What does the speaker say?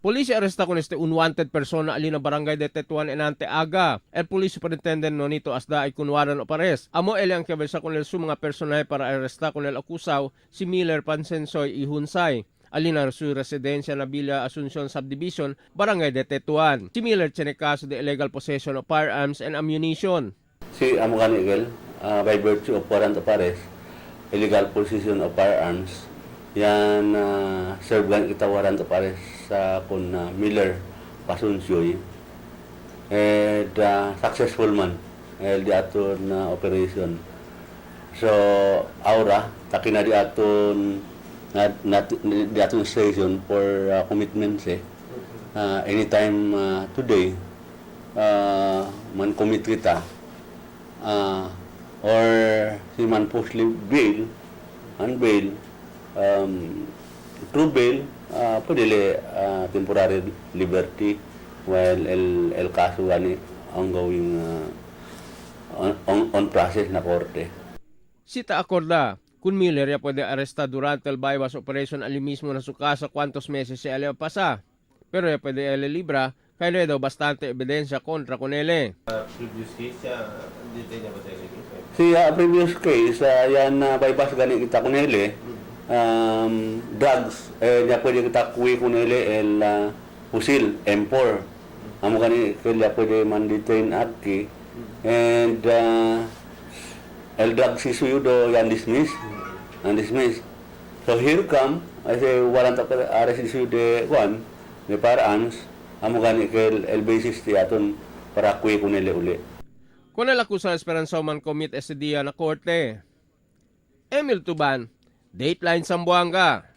Police arresta con este unwanted persona ali na barangay de Tetuan enante aga. El police superintendent Nonito Asda ay kunwaran o pares. Amo el ang kabesa con el su mga personahe para arresta con el akusaw si Miller Pansensoy Ihunsay. Ali na su residencia na Villa Asuncion Subdivision, Barangay de Tetuan. Si Miller tiene kaso de illegal possession of firearms and ammunition. Si amo gani Miguel, by virtue of warrant of arrest, illegal possession of firearms, yan serve gani kita warrant of arrest sa kun Miller Pasunsioy. And successful man el di aton na operation. So aura takina di aton na, di aton station for commitments eh. Anytime today man commit kita or si man post bail and bail through bail pwede le temporary liberty while el kaso gani ongoing on process na korte. Sita acorda, kung Miller ya pwede arresta durante el bypass operation ali mismo na su casa cuantos meses siya ali pasa. Pero ya pwede ele libra, kaya daw bastante ebidensya kontra con ele. Previous case siya, detain niya ba sa case? Si previous case, yan na bypass gani kita kunele, drugs, eh, niya pwede kita kuwi kunele el pusil, M4. Amo gani kaya pwede man detain aki. And el drug si suyudo yan dismiss. Yan dismiss. So here come, I say warrant of arrest issue de one, de firearms, amo gani kay el basis ti aton para kuwi kunele uli. Kung el akusa Esperanza man commit ese día na korte. Emil Tuban, Dateline Zamboanga.